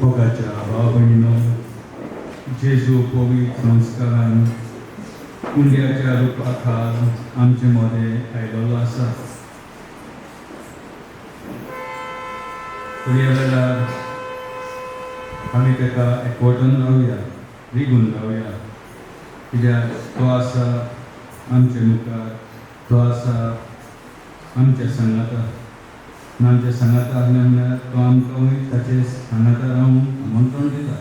मोगाच्या भाव भयणीनो, जेजू पवित्र संस्कारान उंड्याच्या रुपा खाल आमचे मदें आयलेलो आसा. ह्या वेळार आमी ताका एकवटून रावया, रिगून रावया, कित्याक तो आसा आमचे मुखार, तो आसा आमच्या सांगाता. आमच्या सांगाता आसले म्हणल्यार तो आमकां ताचे सांगाता रावूंक आमंत्रण दिता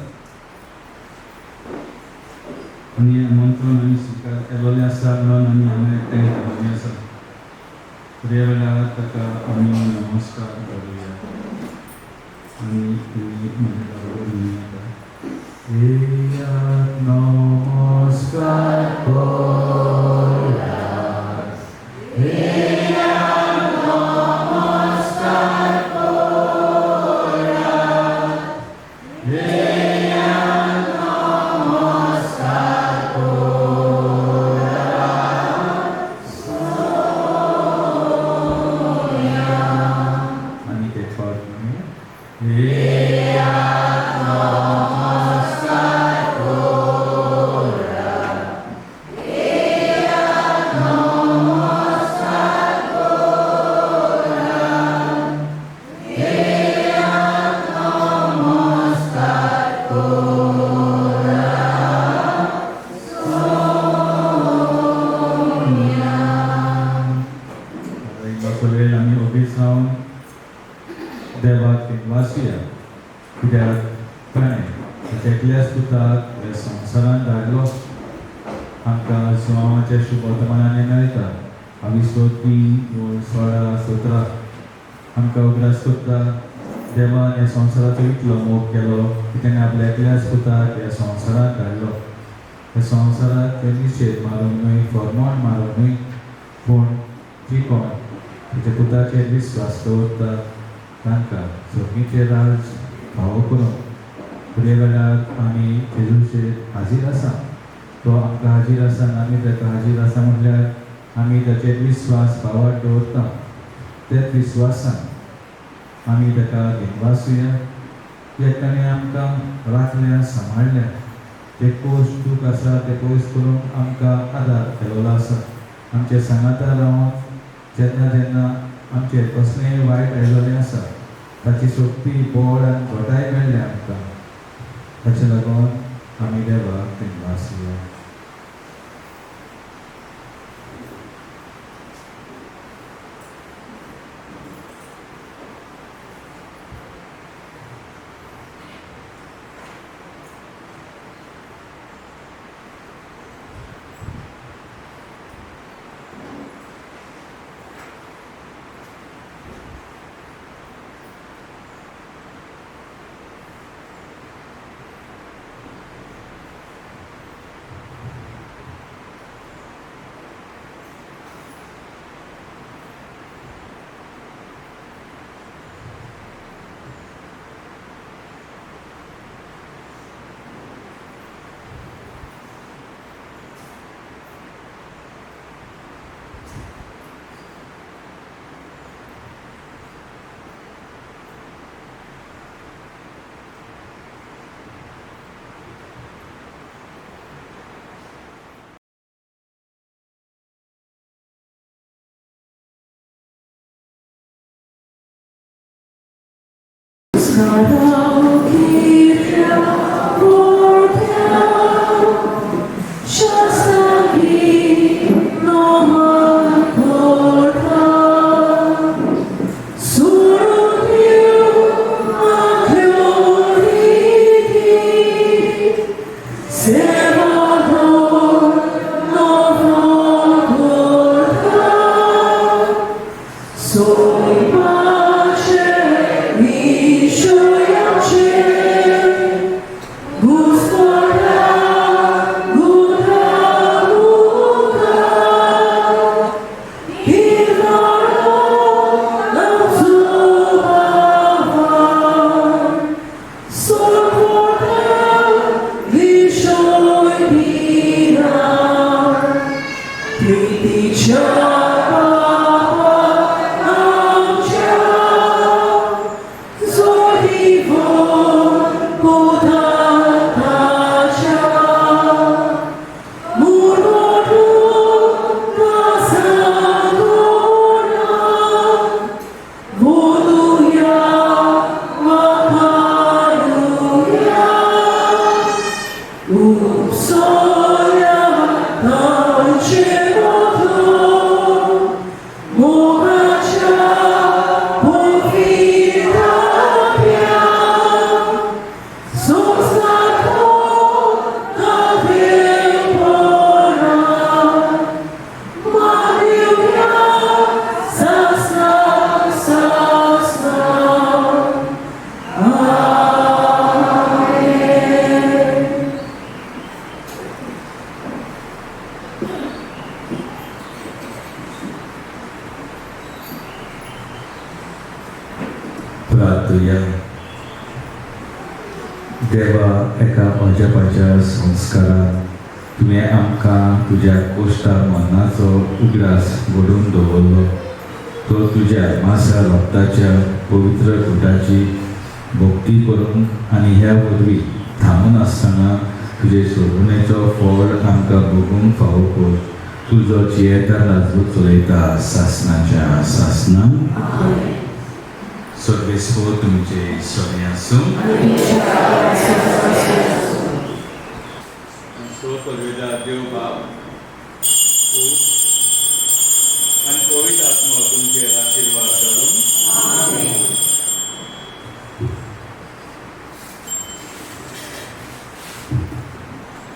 आनी आमंत्रण आमी स्विकार केलेलें आसा म्हणून आमी हांगा एकठांय जमले आसा. ह्या वेळार ताका आमी नमस्कार करुया आनी तुमी म्हज्या बरोबर म्हणया, येयात नमस्कार करात, येयात नमस्कार करात, येयात नमस्कार करात सोया. आनी एक फावट म्हणया, येयात नमस्कार करात, येयात नमस्कार करात, येयात नमस्कार करात सोया. एकदाचो वेळ आमी ओगीच रावन देवाक वासुया, कित्याक ताणें ताच्या एकल्याच पुताक ह्या संवसारांत धाडलो. आमकां जुवांवाच्या शुभवर्तमानांनी मेळटा आविसो 3:16-17. आमकां उगडास करता देवान ह्या संवसाराचो इतलो मोग केलो की ताणें आपल्या एकल्याच पुताक ह्या संवसारांत धाडलो. ह्या संवसारांत ते निशेध मारून न्हय, फॉर्मोण मारून न्हय, पूण जी कोण ताच्या पुताचेर विस्वास दवरता तांकां सर्गीचें राज फावो करूंक. फुडें वेळार आमी जेजूचेर हाजीर आसा, तो आमकां हाजीर आसा आनी आमी ताका हाजीर आसा म्हटल्यार आमी ताचेर विस्वास भावार्थ दवरता. त्याच विस्वासान आमी ताका दिनवासुया कित्याक ताणें आमकां राखल्या, सांबाळ्ळ्या. जे पयस दूख आसा ते पयस करूंक आमकां आदार केलेलो आसा. आमच्या सांगाता रावन जेन्ना जेन्ना आमचेर कसलेंय वायट आयलेलें आसा ताची शक्ती, बळ आनी घटाय मेळ्ळ्या आमकां. ताचे लागून आमी देवाक दिनवासुया. प्रार्थुया. देवा, एका अजापाच्या संस्कारान तुवें आमकां तुज्या कोश्टा मरणाचो उगडास घडोवन दवरलो. तो तुज्या मासा रक्ताच्या पवित्र कुटाची भक्ती करून आनी ह्या वरवीं थांबून आसतना तुजे सोडणेचो फळ आमकां भोगूंक फावो कर. तुजो जियेता राजू चलयता सासनाच्या सासना. सर्वेस्पर तुमचे सगळे आसूं. सो पदवेदार देव बाप पूत आनी पवित्र आत्मो तुमचेर आशिर्वाद घालून.